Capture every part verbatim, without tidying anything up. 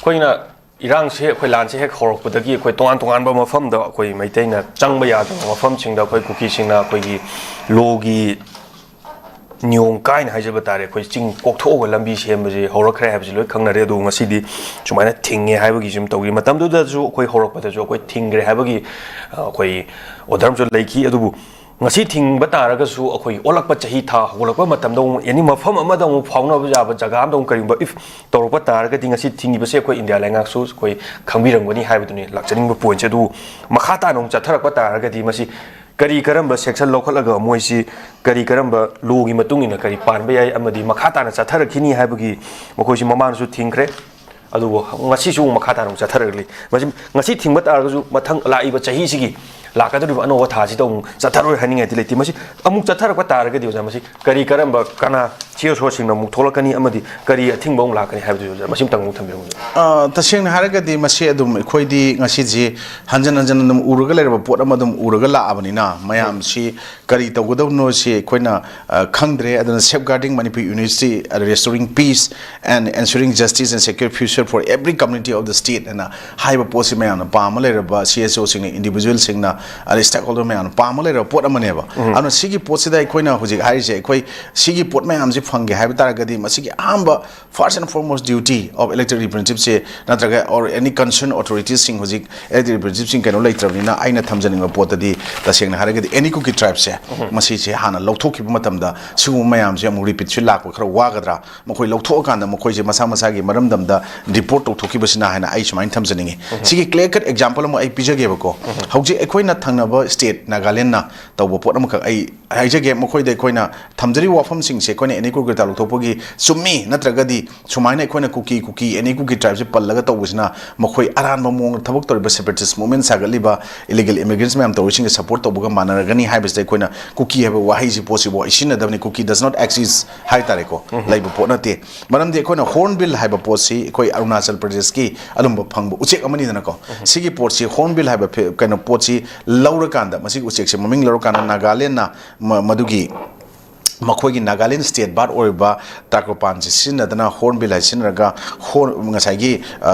ꯑꯩꯈꯣꯏꯅ ꯏꯔꯥꯡꯁꯦ, ꯑꯩꯈꯣꯏ ꯂꯥꯟꯁꯦ ꯍꯦꯛ ꯍꯧꯔꯛꯄꯗꯒꯤ ꯑꯩꯈꯣꯏ ꯇꯣꯉꯥꯟ ꯇꯣꯉꯥꯟꯕ ꯃꯐꯝꯗ ꯑꯩꯈꯣꯏ ꯃꯩꯇꯩꯅ ꯆꯪꯕ ꯌꯥꯗꯕ ꯃꯐꯝꯁꯤꯡꯗ ꯑꯩꯈꯣꯏ ꯀꯨꯀꯤꯁꯤꯡꯅ ꯑꯩꯈꯣꯏꯒꯤ ꯂꯣꯒꯤ ꯅꯤꯌꯣꯝ ꯀꯥꯏꯅ ꯍꯥꯏꯖꯕ ꯇꯥꯔꯦ, ꯑꯩꯈꯣꯏ ꯆꯤꯡ ꯀꯣꯛꯊꯣꯛꯑꯒ ꯂꯝꯕꯤ ꯁꯦꯝꯕꯁꯦ ꯍꯧꯔꯛꯈ꯭ꯔꯦ ꯍꯥꯏꯕꯁꯤ ꯂꯣꯏ ꯈꯪꯅꯔꯦ꯫ ꯑꯗꯨꯕꯨ ꯉꯁꯤꯗꯤ ꯁꯨꯃꯥꯏꯅ ꯊꯤꯡꯉꯦ ꯍꯥꯏꯕꯒꯤꯁꯨ ꯇꯧꯔꯤ꯫ ꯃꯇꯝꯗꯨꯗꯁꯨ ꯑꯩꯈꯣꯏ ꯍꯧꯔꯛꯄꯗꯁꯨ ꯑꯩꯈꯣꯏ ꯊꯤꯡꯈ꯭ꯔꯦ ꯍꯥꯏꯕꯒꯤ, ꯑ, ꯑꯩꯈꯣꯏ ꯑꯣꯔꯗꯔ ꯑꯃꯁꯨ ꯂꯩꯈꯤ꯫ ꯑꯗꯨꯕꯨ ꯉꯁꯤ ꯊꯤꯡꯕ ꯇꯥꯔꯒꯁꯨ ꯑꯩꯈꯣꯏ ꯑꯣꯜꯂꯛꯄ ꯆꯍꯤ ꯊꯥ ꯍꯧꯒꯠꯂꯛꯄ ꯃꯇꯝꯗ ꯑꯃꯨꯛ ꯑꯦꯅꯤ ꯃꯐꯝ ꯑꯃꯗ ꯑꯃꯨꯛ ꯐꯥꯎꯅꯕ ꯌꯥꯕ ꯖꯒꯥ ꯑꯃꯗ ꯑꯃꯨꯛ ꯀꯔꯤꯒꯨꯝꯕ ꯏꯐ ꯇꯧꯔꯛꯄ ꯇꯥꯔꯒꯗꯤ ꯉꯁꯤ ꯊꯤꯡꯉꯤꯕꯁꯦ ꯑꯩꯈꯣꯏ ꯏꯟꯗꯤꯌꯥ ꯂꯩꯉꯥꯛꯁꯨ ꯑꯩꯈꯣꯏ ꯈꯪꯕꯤꯔꯝꯒꯅꯤ ꯍꯥꯏꯕꯗꯨꯅꯤ ꯂꯥꯛꯆꯅꯤꯡꯕ ꯄꯣꯏꯟꯠꯁꯦ꯫ ꯑꯗꯨꯕꯨ ꯃꯈꯥ ꯇꯥꯅ ꯑꯃꯨꯛ ꯆꯠꯊꯔꯛꯄ ꯇꯥꯔꯒꯗꯤ ꯃꯁꯤ ꯀꯔꯤ ꯀꯔꯝꯕ ꯁꯦꯛꯁꯟ ꯂꯧꯈꯠꯂꯒ ꯃꯣꯏꯁꯤ ꯀꯔꯤ ꯀꯔꯝꯕ ꯂꯣꯒꯤ ꯃꯇꯨꯡ ꯏꯟꯅ ꯀꯔꯤ ꯄꯥꯟꯕ ꯌꯥꯏ ꯑꯃꯗꯤ ꯃꯈꯥ ꯇꯥꯅ ꯆꯠꯊꯔꯛꯈꯤꯅꯤ ꯍꯥꯏꯕꯒꯤ ꯃꯈꯣꯏꯁꯤ ꯃꯃꯥꯡꯗꯁꯨ ꯊꯤꯡꯈ꯭ꯔꯦ꯫ ꯑꯗꯨꯕꯨ ꯉꯁꯤꯁꯨ ꯑꯃꯨꯛ ꯃꯈꯥ ꯇꯥꯅ ꯑꯃꯨꯛ ꯆꯠꯊꯔꯛꯂꯤ꯫ ꯃꯁꯤ, ꯉꯁꯤ ꯊꯤꯡꯕ ꯇꯥꯔꯒꯁꯨ ꯃꯊꯪ ꯂꯥꯛꯏꯕ ꯆꯍꯤꯁꯤꯒꯤ ꯂꯥꯛꯀꯗꯧꯔꯤꯕ ꯑꯅꯧꯕ ꯊꯥꯁꯤꯗ ꯑꯃꯨꯛ ꯆꯠꯊꯔꯣꯏ ꯍꯥꯏꯅꯤꯡꯉꯥꯏꯗꯤ ꯂꯩꯇꯦ꯫ ꯃꯁꯤ ꯑꯃꯨꯛ ꯆꯠꯊꯔꯛꯄ ꯇꯥꯔꯒꯗꯤ, ꯑꯣꯖꯥ, ꯃꯁꯤ ꯀꯔꯤ ꯀꯔꯝꯕ ꯀꯅꯥ ꯁꯤ ꯑꯣ ꯁꯣꯁꯤꯡꯅ ꯑꯃꯨꯛ ꯊꯣꯛꯂꯛꯀꯅꯤ ꯑꯃꯗꯤ ꯀꯔꯤ ꯑꯊꯤꯡꯕ ꯑꯃꯨꯛ ꯂꯥꯛꯀꯅꯤ ꯍꯥꯏꯕꯗꯨ, ꯑꯣꯖꯥ, ꯃꯁꯤꯃꯇꯪ ꯑꯃꯨꯛ ꯊꯝꯕꯤꯔꯝꯃꯨ꯫ ꯑ, ꯇꯁꯦꯡꯅ ꯍꯥꯏꯔꯒꯗꯤ ꯃꯁꯤ ꯑꯗꯨꯝ ꯑꯩꯈꯣꯏꯗꯤ ꯉꯁꯤꯁꯤ ꯍꯟꯖꯟ ꯍꯟꯖꯟ ꯑꯗꯨꯝ ꯎꯔꯒ ꯂꯩꯔꯕ ꯄꯣꯠ ꯑꯃ ꯑꯗꯨꯝ ꯎꯔꯒ ꯂꯥꯛꯑꯕꯅꯤꯅ ꯃꯌꯥꯝꯁꯤ ꯀꯔꯤ ꯇꯧꯒꯗꯕꯅꯣꯁꯤ ꯑꯩꯈꯣꯏꯅ, ꯑ, ꯈꯪꯗ꯭ꯔꯦ꯫ ꯑꯗꯨꯅ Safeguarding Manipur Unity, Restoring Peace and Ensuring Justice and Secure Future for Every Community of the State ꯍꯥꯏꯅ ꯍꯥꯏꯕ ꯄꯣꯠꯁꯤ ꯃꯌꯥꯝꯅ ꯄꯥꯝꯃ ꯂꯩꯔꯕ ꯁꯤ ꯑꯦꯁ ꯑꯣꯁꯤꯡꯅ, ꯏꯟꯗꯤꯕꯤꯖꯨꯋꯦꯜꯁꯤꯡꯅ, ꯑꯗꯩ ꯁ꯭ꯇꯦꯛ ꯍꯣꯜꯗꯔ ꯃꯌꯥꯝꯅ ꯄꯥꯝꯃ ꯂꯩꯔꯕ ꯄꯣꯠ ꯑꯃꯅꯦꯕ꯫ ꯑꯗꯨꯅ ꯁꯤꯒꯤ ꯄꯣꯠꯁꯤꯗ ꯑꯩꯈꯣꯏꯅ ꯍꯧꯖꯤꯛ ꯍꯥꯏꯔꯤꯁꯦ, ꯑꯩꯈꯣꯏ ꯁꯤꯒꯤ ꯄꯣꯠ ꯃꯌꯥꯝꯁꯤ ꯐꯪꯒꯦ ꯍꯥꯏꯕ ꯇꯥꯔꯒꯗꯤ ꯃꯁꯤꯒꯤ ꯑꯍꯥꯟꯕ first and foremost duty of elected representativeꯁꯦ, ꯅꯠꯇ꯭ꯔꯒ or any concerned authoritiesꯁꯤꯡ, ꯍꯧꯖꯤꯛ elected representativeꯁꯤꯡ ꯀꯩꯅꯣ ꯂꯩꯇ꯭ꯔꯕꯅꯤꯅ, ꯑꯩꯅ ꯊꯝꯖꯅꯤꯡꯕ ꯄꯣꯠꯇꯗꯤ ꯇꯁꯦꯡꯅ ꯍꯥꯏꯔꯒꯗꯤ ꯑꯦꯅꯤ ꯀꯨꯀꯤ ꯇ꯭ꯔꯥꯏꯕꯁꯦ ꯃꯁꯤꯁꯦ ꯍꯥꯟꯅ ꯂꯧꯊꯣꯛꯈꯤꯕ ꯃꯇꯝꯗ ꯁꯤꯒꯨꯝꯕ ꯃꯌꯥꯝꯁꯦ ꯑꯃꯨꯛ ꯔꯤꯄꯤꯠꯁꯨ ꯂꯥꯛꯄ ꯈꯔ ꯋꯥꯒꯗ꯭ꯔꯥ, ꯃꯈꯣꯏ ꯂꯧꯊꯣꯛꯑꯀꯥꯟꯗ ꯃꯈꯣꯏꯁꯦ ꯃꯁꯥ ꯃꯁꯥꯒꯤ ꯃꯔꯝꯗꯝꯗ ꯗꯤꯄꯣꯔꯠ ꯇꯧꯊꯣꯛꯈꯤꯕꯁꯤꯅ ꯍꯥꯏꯅ ꯑꯩ ꯁꯨꯃꯥꯏꯅ ꯊꯝꯖꯅꯤꯡꯉꯤ꯫ ꯁꯤꯒꯤ clear cut example ꯑꯃ ꯑꯩ ꯄꯤꯖꯒꯦꯕꯀꯣ꯫ ꯍꯧꯖꯤꯛ ꯑꯩꯈꯣꯏꯅ ꯊꯪꯅꯕ ꯁ꯭ꯇꯦꯠ ꯅꯥꯒꯥꯂꯦꯟꯗꯅ ꯇꯧꯕ ꯄꯣꯠ ꯑꯃꯈꯛ ꯑꯩ ꯍꯥꯏꯖꯒꯦ꯫ ꯃꯈꯣꯏꯗ ꯑꯩꯈꯣꯏꯅ ꯊꯝꯖꯔꯤꯕ ꯋꯥꯐꯝꯁꯤꯡꯁꯦ ꯑꯩꯈꯣꯏꯅ ꯑꯦꯅꯤ ꯀꯨꯀꯤ ꯇ꯭ꯔꯥꯏꯕ ꯂꯧꯊꯣꯛꯄꯒꯤ ꯆꯨꯝꯃꯤ, ꯅꯠꯇ꯭ꯔꯒꯗꯤ ꯁꯨꯃꯥꯏꯅ ꯑꯩꯈꯣꯏꯅ ꯀꯨꯀꯤ, ꯀꯨꯀꯤ, ꯑꯦꯅꯤ ꯀꯨꯀꯤ ꯇ꯭ꯔꯥꯏꯕꯁꯦ ꯄꯜꯂꯒ ꯇꯧꯕꯁꯤꯅ ꯃꯈꯣꯏ ꯑꯔꯥꯟꯕ ꯃꯑꯣꯡꯗ ꯊꯕꯛ ꯇꯧꯔꯤꯕ separatist movement ꯁꯥꯒꯠꯂꯤꯕ illegal immigrants ꯃꯌꯥꯝ ꯇꯧꯔꯤꯁꯤꯡꯒ support ꯇꯧꯕꯒ ꯃꯥꯟꯅꯔꯒꯅꯤ ꯍꯥꯏꯕꯁꯤꯗ ꯑꯩꯈꯣꯏꯅ ꯀꯨꯀꯤ ꯍꯥꯏꯕ ꯋꯥꯍꯩꯁꯤ ꯄꯣꯠꯁꯤꯕꯨ ꯑꯩ ꯁꯤꯖꯤꯟꯅꯗꯕꯅꯤ꯫ Kuki does not exist ꯍꯥꯏ ꯇꯥꯔꯦꯀꯣ, ꯂꯩꯕ ꯄꯣꯠ ꯅꯠꯇꯦ꯫ ꯃꯔꯝꯗꯤ ꯑꯩꯈꯣꯏꯅ hornbill ꯍꯥꯏꯕ ꯄꯣꯠꯁꯤ ꯑꯩꯈꯣꯏ ꯑꯔꯨꯅꯥꯆꯜ ꯄ꯭ꯔꯗꯦꯁꯀꯤ ꯑꯗꯨꯝꯕ ꯐꯪꯕ ꯎꯆꯦꯛ ꯑꯃꯅꯤꯗꯅꯀꯣ꯫ ꯁꯤꯒꯤ ꯄꯣꯠꯁꯤ, hornbill ꯍꯥꯏꯕ ꯐꯤ-, ꯀꯩꯅꯣ ꯄꯣꯠꯁꯤ ꯂꯧꯔꯀꯥꯟꯗ, ꯃꯁꯤꯒꯤ ꯎꯆꯦꯛꯁꯦ ꯃꯃꯤꯡ ꯂꯧꯔꯀꯥꯟꯗ ꯅꯥꯒꯥꯂꯦꯟꯅ ꯃ-, ꯃꯗꯨꯒꯤ ꯃꯈꯣꯏꯒꯤ ꯅꯥꯒꯥꯂꯦꯟ ꯁ꯭ꯇꯦꯠ ꯕꯥꯔꯠ ꯑꯣꯏꯔꯤꯕ ꯇꯥꯀ꯭ꯔꯣꯄꯥꯟꯁꯦ ꯁꯤꯖꯤꯟꯅꯗꯅ ꯍꯣꯔꯟꯕꯤꯜ ꯍꯥꯏ ꯁꯤꯖꯤꯟꯅꯔꯒ ꯍꯣꯔꯟ ꯉꯁꯥꯏꯒꯤ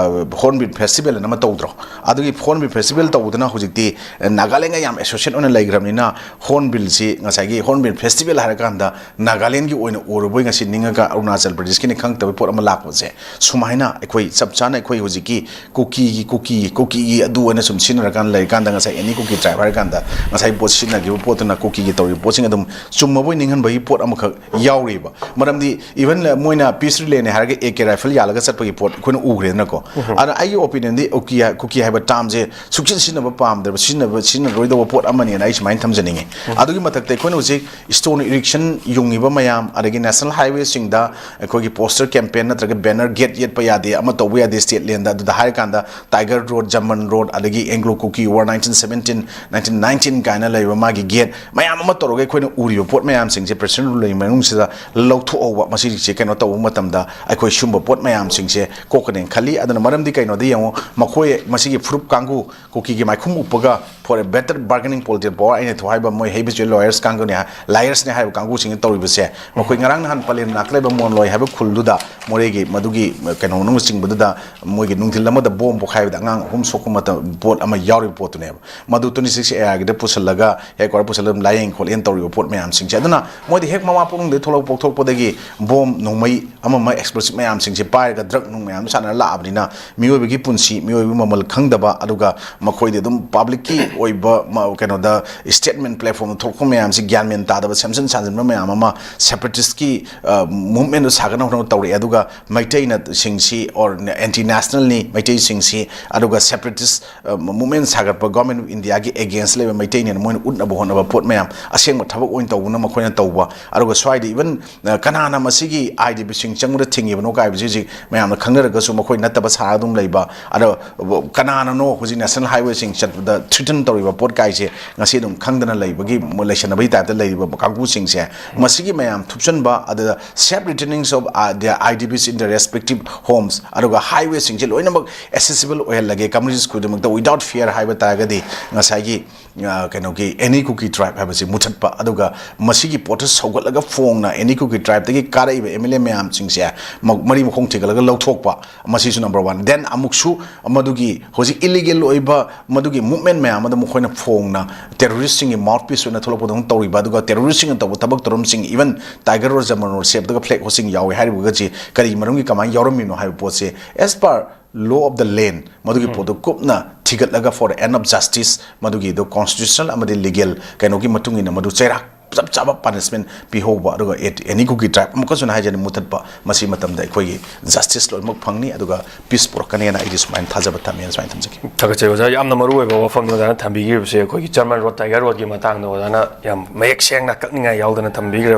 ꯍꯣꯔꯟꯕꯤꯜ ꯐꯦꯁꯇꯤꯚꯦꯜ ꯑꯃ ꯇꯧꯗ꯭ꯔꯣ? ꯑꯗꯨꯒꯤ ꯍꯣꯔꯟꯕꯤꯜ ꯐꯦꯁꯇꯤꯚꯦꯜ ꯇꯧꯕꯗꯨꯅ ꯍꯧꯖꯤꯛꯇꯤ ꯅꯥꯒꯥꯂꯦꯟꯒ ꯌꯥꯝ ꯑꯦꯁꯣꯁꯤꯌꯦꯠ ꯑꯣꯏꯅ ꯂꯩꯈ꯭ꯔꯕꯅꯤꯅ ꯍꯣꯔꯟꯕꯤꯜꯁꯤ ꯉꯁꯥꯏꯒꯤ ꯍꯣꯔꯟꯕꯤꯜ ꯐꯦꯁꯇꯤꯚꯦꯜ ꯍꯥꯏꯔꯀꯥꯟꯗ ꯅꯥꯒꯥꯂꯦꯟꯒꯤ ꯑꯣꯏꯅ ꯎꯔꯕꯣꯏ ꯉꯁꯤ ꯅꯤꯡꯉꯒ ꯑꯔꯨꯅꯥꯆꯜ ꯄ꯭ꯔꯗꯦꯁꯀꯤꯅꯤ ꯈꯪꯗꯕ ꯄꯣꯠ ꯑꯃ ꯂꯥꯛꯄꯁꯦ꯫ ꯁꯨꯃꯥꯏꯅ ꯑꯩꯈꯣꯏ ꯆꯞ ꯆꯥꯅ ꯑꯩꯈꯣꯏ ꯍꯧꯖꯤꯛꯀꯤ ꯀꯨꯀꯤꯒꯤ ꯀꯨꯀꯤꯒꯤ ꯀꯨꯀꯤꯒꯤ ꯑꯗꯨ ꯑꯣꯏꯅ ꯁꯨꯝ ꯁꯤꯖꯤꯟꯅꯔꯀꯥꯟꯗ ꯂꯩꯔꯀꯥꯟꯗ ꯉꯁꯥꯏ ꯑꯦꯅꯤ ꯀꯨꯀꯤ ꯇ꯭ꯔꯥꯏꯕ ꯍꯥꯏꯔꯀꯥꯟꯗ ꯉꯁꯥꯏ ꯄꯣꯠ ꯁꯤꯖꯤꯟꯅꯈꯤꯕ ꯄꯣꯠꯇꯨꯅ ꯀꯨꯀꯤꯒꯤ ꯇꯧꯔꯤꯕ ꯄꯣꯠꯁꯤꯡ ꯑꯗꯨꯝ ꯆꯨꯝꯃꯕꯣꯏ ꯅꯤꯡꯍꯟꯕꯒꯤ ꯄꯣꯠ ꯑꯃꯈꯛ ꯌꯥꯎꯔꯤꯕ꯫ ꯃꯔꯝꯗꯤ ꯏꯚꯟ ꯃꯣꯏꯅ ꯄꯤꯁ ꯔꯤꯂꯦꯅꯦ ꯍꯥꯏꯔꯒ ꯑꯦ ꯀꯦ ꯔꯥꯏꯐꯜ ꯌꯥꯜꯂꯒ ꯆꯠꯄꯒꯤ ꯄꯣꯠ ꯑꯩꯈꯣꯏꯅ ꯎꯈ꯭ꯔꯦꯗꯅꯀꯣ꯫ ꯑꯗ ꯑꯩꯒꯤ ꯑꯣꯄꯤꯅꯤꯌꯟꯗꯤ ꯀꯨꯀꯤ ꯍꯥꯏ- ꯀꯨꯀꯤ ꯍꯥꯏꯕ ꯇꯥꯝꯁꯦ ꯁꯨꯛꯆꯤꯟ ꯁꯤꯖꯤꯟꯅꯕ ꯄꯥꯝꯗ꯭ꯔꯕ, ꯁꯤꯖꯤꯟꯅꯕ ꯁꯤꯖꯤꯟꯅꯔꯣꯏꯗꯧꯕ ꯄꯣꯠ ꯑꯃꯅꯦꯅ ꯑꯩ ꯁꯨꯃꯥꯏꯅ ꯊꯝꯖꯅꯤꯡꯉꯤ꯫ ꯑꯗꯨꯒꯤ ꯃꯊꯛꯇ ꯑꯩꯈꯣꯏꯅ ꯍꯧꯖꯤꯛ ꯏꯁꯇꯣꯟ ꯏꯔꯤꯛꯁꯟ ꯌꯨꯡꯉꯤꯕ ꯃꯌꯥꯝ, ꯑꯗꯒꯤ ꯅꯦꯁꯅꯦꯜ ꯍꯥꯏꯋꯦꯁꯤꯡꯗ ꯑꯩꯈꯣꯏꯒꯤ ꯄꯣꯁꯇꯔ ꯀꯦꯝꯄꯦꯟ ꯅꯠꯇ꯭ꯔꯒ ꯕꯦꯅꯔ ꯒꯦꯠ ꯌꯦꯠꯄ ꯌꯥꯗꯦ, ꯑꯃ ꯇꯧꯕ ꯌꯥꯗꯦ ꯁ꯭ꯇꯦꯠ ꯂꯦꯟꯗ, ꯑꯗꯨꯗ ꯍꯥꯏꯔꯀꯥꯟꯗ ꯇꯥꯏꯒꯔ ꯔꯣꯗ, ꯖꯃꯟ ꯔꯣꯗ, ꯑꯗꯒꯤ Anglo Kuki war nineteen seventeen, nineteen nineteen ꯀꯥꯏꯅ ꯂꯩꯕ ꯃꯥꯒꯤ ꯒꯦꯠ ꯃꯌꯥꯝ ꯑꯃ ꯇꯧꯔꯒ ꯑꯩꯈꯣꯏꯅ ꯎꯔꯤꯕ ꯄꯣꯠ ꯃꯌꯥꯝꯁꯤꯡꯁꯦ ꯄ꯭ꯔꯦꯁꯤꯗꯦꯟ ꯔꯨꯜ ꯂꯩꯔꯤꯕ ꯃꯅꯨꯡꯁꯤꯗ ꯂꯧꯊꯣꯛꯍꯧꯕ, ꯃꯁꯤꯁꯦ ꯀꯩꯅꯣ ꯇꯧꯕ ꯃꯇꯝꯗ ꯑꯩꯈꯣꯏ ꯁꯨꯝꯕ ꯄꯣꯠ ꯃꯌꯥꯝꯁꯤꯡꯁꯦ ꯀꯣꯛꯀꯅꯦꯅ ꯈꯜꯂꯤ꯫ ꯑꯗꯨꯅ ꯃꯔꯝꯗꯤ ꯀꯩꯅꯣꯗ ꯌꯦꯡꯉꯣ, ꯃꯈꯣꯏ ꯃꯁꯤꯒꯤ ꯐꯨꯔꯨꯞ ꯀꯥꯡꯕꯨ, ꯀꯨꯀꯤꯒꯤ ꯃꯥꯏꯈꯨꯝ ꯎꯞꯄꯒ for a better bargaining political power, ꯑꯩꯅ ꯊꯨ ꯍꯥꯏꯕ ꯃꯣꯏ ꯍꯩꯕꯁꯨ ꯂꯣꯌꯔꯁ ꯀꯥꯡꯕꯨꯅꯦ ꯍꯥꯏ-, ꯂꯥꯌꯔꯁꯅꯦ ꯍꯥꯏꯕ ꯀꯥꯡꯕꯨꯁꯤꯡꯅ ꯇꯧꯔꯤꯕꯁꯦ, ꯃꯈꯣꯏ ꯉꯔꯥꯡ ꯅꯍꯥꯟ ꯄꯂꯦꯝ ꯅꯥꯀ ꯂꯩꯕ ꯃꯣꯟꯂꯣꯏ ꯍꯥꯏꯕ ꯈꯨꯜꯗꯨꯗ ꯃꯣꯔꯦꯒꯤ ꯃꯗꯨꯒꯤ ꯀꯩꯅꯣ ꯃꯅꯨꯡ ꯆꯤꯡꯕꯗꯨꯗ ꯃꯣꯏꯒꯤ ꯅꯨꯡꯊꯤꯜ ꯑꯃꯗ ꯕꯣꯝ ꯄꯣꯈꯥꯏꯕꯗ ꯑꯉꯥꯡ ꯑꯍꯨꯝ ꯁꯣꯛꯄ ꯃꯇꯝ ꯄꯣꯠ ꯑꯃ ꯌꯥꯎꯔꯤꯕ ꯄꯣꯠꯇꯨꯅꯦꯕ꯫ ꯃꯗꯨ ꯇ꯭ꯋꯦꯟꯇꯤ ꯁꯤꯛꯁ ꯑꯦ ꯑꯥꯔꯒꯤꯗ ꯄꯨꯁꯤꯜꯂꯒ ꯍꯦꯗ ꯀ꯭ꯋꯥꯇꯔ ꯄꯨꯁꯤꯜꯂꯒ ꯑꯗꯨꯝ ꯂꯥꯏꯌꯦꯡ ꯈꯣꯠꯂꯦꯅ ꯇꯧꯔꯤꯕ ꯄꯣꯠ ꯃꯌꯥꯝꯁꯤꯡꯁꯦ꯫ ꯑꯗꯨꯅ ꯃꯣꯏꯗꯤ ꯍꯦꯛ ꯃꯃꯥ ꯄꯣꯛꯅꯨꯡꯗꯒꯤ ꯊꯣꯛꯂꯛ-, ꯄꯣꯛꯊꯣꯔꯛꯄꯗꯒꯤ ꯕꯣꯝ ꯅꯣꯡꯃꯩ ꯑꯃ ꯑꯃ ꯑꯦꯛꯁꯄ꯭ꯂꯣꯁꯤꯞ ꯃꯌꯥꯝꯁꯤꯡꯁꯦ ꯄꯥꯏꯔꯒ ꯗ꯭ꯔꯒ ꯅꯨꯡ ꯃꯌꯥꯝꯗꯣ ꯁꯥꯟꯅꯔ ꯂꯥꯛꯑꯕꯅꯤꯅ ꯃꯤꯑꯣꯏꯕꯒꯤ ꯄꯨꯟꯁꯤ, ꯃꯤꯑꯣꯏꯕꯒꯤ ꯃꯃꯜ ꯈꯪꯗꯕ, ꯑꯗꯨꯒ ꯃꯈꯣꯏꯗꯤ ꯑꯗꯨꯝ ꯄꯕ꯭ꯂꯤꯛꯀꯤ ꯑꯣꯏꯕ ꯃ-, ꯀꯩꯅꯣꯗ ꯁ꯭ꯇꯦꯠꯃꯦꯟ ꯄ꯭ꯂꯦꯠꯐꯣꯝꯗ ꯊꯣꯛꯂꯛꯄ ꯃꯌꯥꯝꯁꯤ ꯒ꯭ꯌꯥꯟ ꯃꯦꯟ ꯇꯥꯗꯕ, ꯁꯦꯝꯖꯤꯟ ꯁꯥꯖꯤꯟꯕ ꯃꯌꯥꯝ ꯑꯃ ꯁꯦꯄꯔꯦꯇꯤꯁꯀꯤ, ꯑ, ꯃꯨꯞꯃꯦꯟꯗꯣ ꯁꯥꯒꯠꯅꯕ ꯍꯣꯠꯅꯕ ꯇꯧꯔꯛꯑꯦ꯫ ꯑꯗꯨꯒ ꯃꯩꯇꯩꯅ ꯁꯤꯡꯁꯤ ꯑꯣꯔ ꯑꯦꯟꯇꯤ ꯅꯦꯁꯅꯦꯜꯅꯤ ꯃꯩꯇꯩꯁꯤꯡꯁꯤ, ꯑꯗꯨꯒ ꯁꯦꯄꯔꯦꯇꯤꯁ, ꯑ, ꯃꯨꯞꯃꯦꯟ ꯁꯥꯒꯠꯄ ꯒꯣꯔꯃꯦꯟ ꯑꯣꯐ ꯏꯟꯗꯤꯌꯥꯒꯤ ꯑꯦꯒꯦꯟꯁ ꯂꯩꯕ ꯃꯩꯇꯩꯅꯦꯅ ꯃꯣꯏꯅ ꯎꯠꯅꯕ ꯍꯣꯠꯅꯕ ꯄꯣꯠ ꯃꯌꯥꯝ ꯑꯁꯦꯡꯕ ꯊꯕꯛ ꯑꯣꯏꯅ ꯇꯧꯕꯅ ꯃꯈꯣꯏꯅ ꯇꯧꯕ꯫ ꯑꯗꯨꯒ ꯁ꯭ꯋꯥꯏꯗ ꯏꯚꯟ, ꯑ, ꯀꯅꯥꯅ ꯃꯁꯤꯒꯤ ꯑꯥꯏ ꯗꯤ ꯄꯤꯁꯤꯡ ꯆꯪꯕꯗ ꯊꯤꯡꯉꯤꯕꯅꯣ ꯀꯥꯏꯕꯁꯤ ꯍꯧꯖꯤꯛ ꯃꯌꯥꯝꯅ ꯈꯪꯅꯔꯒꯁꯨ ꯃꯈꯣꯏ ꯅꯠꯇꯕ ꯁꯥꯔꯒ ꯑꯗꯨꯝ ꯂꯩꯕ꯫ ꯑꯗꯣ ꯀꯅꯥꯅꯅꯣ ꯍꯧꯖꯤꯛ ꯅꯦꯁꯅꯦꯜ ꯍꯥꯏꯋꯦꯁꯤꯡ ꯆꯠꯄꯗ ꯊ꯭ꯔꯤꯇꯟ ꯇꯧꯔꯤꯕ ꯄꯣꯠ ꯀꯥꯏꯁꯦ ꯉꯁꯤ ꯑꯗꯨꯝ ꯈꯪꯗꯅ ꯂꯩꯕꯒꯤ, ꯂꯩꯁꯟꯅꯕꯒꯤ ꯇꯥꯏꯞꯇ ꯂꯩꯔꯤꯕ ꯀꯥꯡꯕꯨꯁꯤꯡꯁꯦ, ꯃꯁꯤꯒꯤ ꯃꯌꯥꯝ ꯊꯨꯞꯆꯟꯕ, ꯑꯗꯨꯗ safe returning of, uh, the I D Ps in the respective homes, ꯑꯗꯨꯒ ꯍꯥꯏꯋꯦꯁꯤꯡꯁꯦ ꯂꯣꯏꯅꯃꯛ ꯑꯦꯁꯦꯁꯤꯕꯜ ꯑꯣꯏꯍꯜꯂꯒꯦ ꯀꯝꯃ꯭ꯌꯨꯅꯤꯇꯤꯁ ꯈꯨꯗꯤꯡꯃꯛꯇ without fear ꯍꯥꯏꯕ ꯇꯥꯔꯒꯗꯤ ꯉꯁꯥꯏꯒꯤ, ꯑ, ꯀꯩꯅꯣꯒꯤ ꯑꯦꯅꯤ ꯀꯨꯀꯤ ꯇ꯭ꯔꯥꯏꯕ ꯍꯥꯏꯕꯁꯤ ꯃꯨꯊꯠꯄ, ꯑꯗꯨꯒ ꯃꯁꯤꯒꯤ ꯄꯣꯠꯇ ꯁꯧ- ꯄꯨꯈꯠꯂꯒ ꯐꯣꯡꯅ ꯑꯦꯅꯤ ꯀꯨꯀꯤ ꯇ꯭ꯔꯥꯏꯕꯇꯒꯤ ꯀꯥꯔꯛꯏꯕ ꯑꯦꯝ ꯑꯦꯜ ꯑꯦ ꯃꯌꯥꯝꯁꯤꯡꯁꯦ ꯃ- ꯃꯔꯤ ꯃꯈꯣꯡ ꯊꯤꯒꯠꯂꯒ ꯂꯧꯊꯣꯛꯄ, ꯃꯁꯤꯁꯨ ꯅꯝꯕꯔ ꯋꯥꯟ꯫ ꯗꯦꯟ ꯑꯃꯨꯛꯁꯨ ꯃꯗꯨꯒꯤ ꯍꯧꯖꯤꯛ ꯏꯂꯤꯒꯦꯜ ꯑꯣꯏꯕ ꯃꯗꯨꯒꯤ ꯃꯨꯞꯃꯦꯟ ꯃꯌꯥꯝ ꯑꯗꯨ ꯃꯈꯣꯏꯅ ꯐꯣꯡꯅ ꯇꯦꯔꯣꯔꯤꯁꯁꯤꯡꯒꯤ ꯃꯥꯎꯠ ꯄꯤꯁ ꯑꯣꯏꯅ ꯊꯣꯛꯂꯛꯄꯗꯧꯅ ꯇꯧꯔꯤꯕ, ꯑꯗꯨꯒ ꯇꯦꯔꯣꯔꯤꯁꯁꯤꯡꯅ ꯇꯧꯕ ꯊꯕꯛ ꯊꯧꯔꯝꯁꯤꯡ, ꯏꯚꯟ ꯇꯥꯏꯒꯔ ꯔꯣꯖ ꯖꯃꯔꯅꯣ ꯁꯦꯞꯇꯒ ꯐ꯭ꯂꯦꯛ ꯍꯣꯁꯇꯤꯡ ꯌꯥꯎꯏ ꯍꯥꯏꯔꯤꯕꯒꯁꯤ ꯀꯔꯤ ꯃꯔꯝꯒꯤ ꯀꯃꯥꯏꯅ ꯌꯥꯎꯔꯝꯃꯤꯅꯣ ꯍꯥꯏꯕ ꯄꯣꯠꯁꯦ, as per law of the land, ꯃꯗꯨꯒꯤ ꯄꯣꯠꯇꯨ ꯀꯨꯞꯅ ꯊꯤꯒꯠꯂꯒ for the end of justice, ꯃꯗꯨꯒꯤꯗꯨ ꯀꯣꯟꯁꯇꯤꯇ꯭ꯌꯨꯁꯅꯦꯜ ꯑꯃꯗꯤ ꯂꯤꯒꯦꯜ ꯀꯩꯅꯣꯒꯤ ꯃꯇꯨꯡ ꯏꯟꯅ ꯃꯗꯨ ꯆꯩꯔꯥꯛ ꯆꯞ ꯆꯥꯕ ꯄꯥꯅꯤꯁꯃꯦꯟ ꯄꯤꯍꯧꯕ, ꯑꯗꯨꯒ ꯑꯦꯅꯤ ꯀꯨꯀꯤ ꯇ꯭ꯔꯥꯏꯕ ꯑꯃꯨꯛꯀꯁꯨ ꯍꯥꯏꯖꯅꯤ ꯃꯨꯊꯠꯄ, ꯃꯁꯤ ꯃꯇꯝꯗ ꯑꯩꯈꯣꯏꯒꯤ ꯖꯁꯇꯤꯁ ꯂꯣꯏꯅꯃꯛ ꯐꯪꯅꯤ, ꯑꯗꯨꯒ ꯄꯤꯁ ꯄꯨꯔꯛꯀꯅꯦꯅ ꯑꯩꯗꯤ ꯁꯨꯃꯥꯏꯅ ꯊꯥꯖꯕ ꯊꯝꯃꯦꯅ ꯁꯨꯃꯥꯏꯅ ꯊꯝꯖꯒꯦ꯫ ꯊꯥꯒꯠꯆꯔꯤ ꯑꯣꯖꯥ, ꯌꯥꯝꯅ ꯃꯔꯨ ꯑꯣꯏꯕ ꯋꯥꯐꯝꯅꯤ ꯑꯣꯖꯥꯅ ꯊꯝꯕꯤꯈꯤꯕꯁꯦ꯫ ꯑꯩꯈꯣꯏꯒꯤ ꯆꯔꯃꯟ ꯔꯣꯗ, ꯇꯥꯏꯒꯔ ꯔꯣꯗꯀꯤ ꯃꯇꯥꯡꯗ ꯑꯣꯖꯥꯅ ꯌꯥꯝ ꯃꯌꯦꯛ ꯁꯦꯡꯅ ꯀꯛꯅꯤꯡꯉꯥꯏ ꯌꯥꯎꯗꯅ ꯊꯝꯕꯤꯈ꯭ꯔꯦ꯫